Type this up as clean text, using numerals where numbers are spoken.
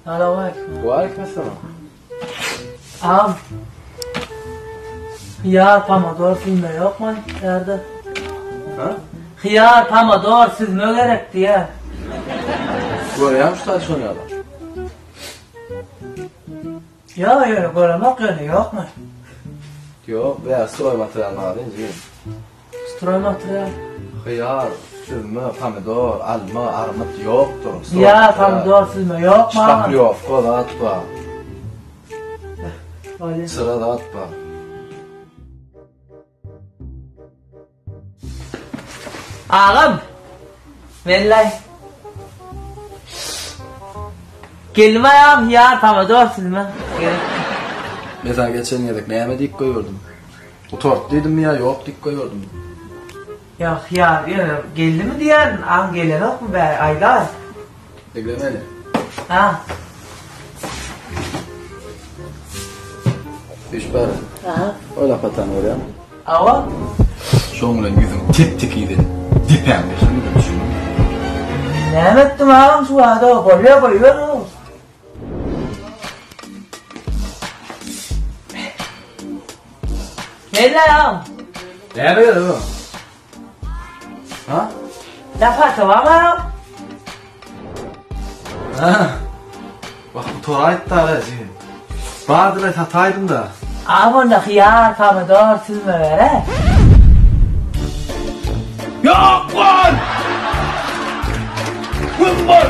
Salowmaleýkim. Waleýkim essalam. Agam. Hyýar, pomidor süzme ýokmy ýerde? Ha? Hyýar, pomidor süzme gerek diýýär. Görýäň şu taýda şony ýaly. Ýok, ýöne göremok ýöne ýokmy? Ýok, bäri stroý material bar indi. Stroý material. Hyýar, süzme, pomidor, alma, armyt ýokdur. Hyýar, pomidor, süzme ýokmy? Şpaklýowka zat bar. Çyra zat bar. Agam. Mellay. Geldim agam, hyýar, pomidor, süzme. Gerek. Men saňa geçen gezek näme diýip goýberdim? Gutart diýdimmi ýa ýok diýip goýberdimmi? Ýa hyýar ýöne geldimi diýýän, aň gelenokmy bäri aýdaý. Diňle meni. Ha. Düş bäri. Ha. O lapatany görýäňmi? Hawa. Şoň bilen ýüzüňi tep-tekiz edip depäňde şonda düşündiňmi? Näme etdim agam şu wada bolýa goýber. Nelle agam? Näme gerek o? Ha? Lafata bar agam? Ha. Bak bu toraýtda jigim. Bardyr sataýdym da. Agam onda hyýar, pomidor, süzme bere. Ýok bol! Güm bol!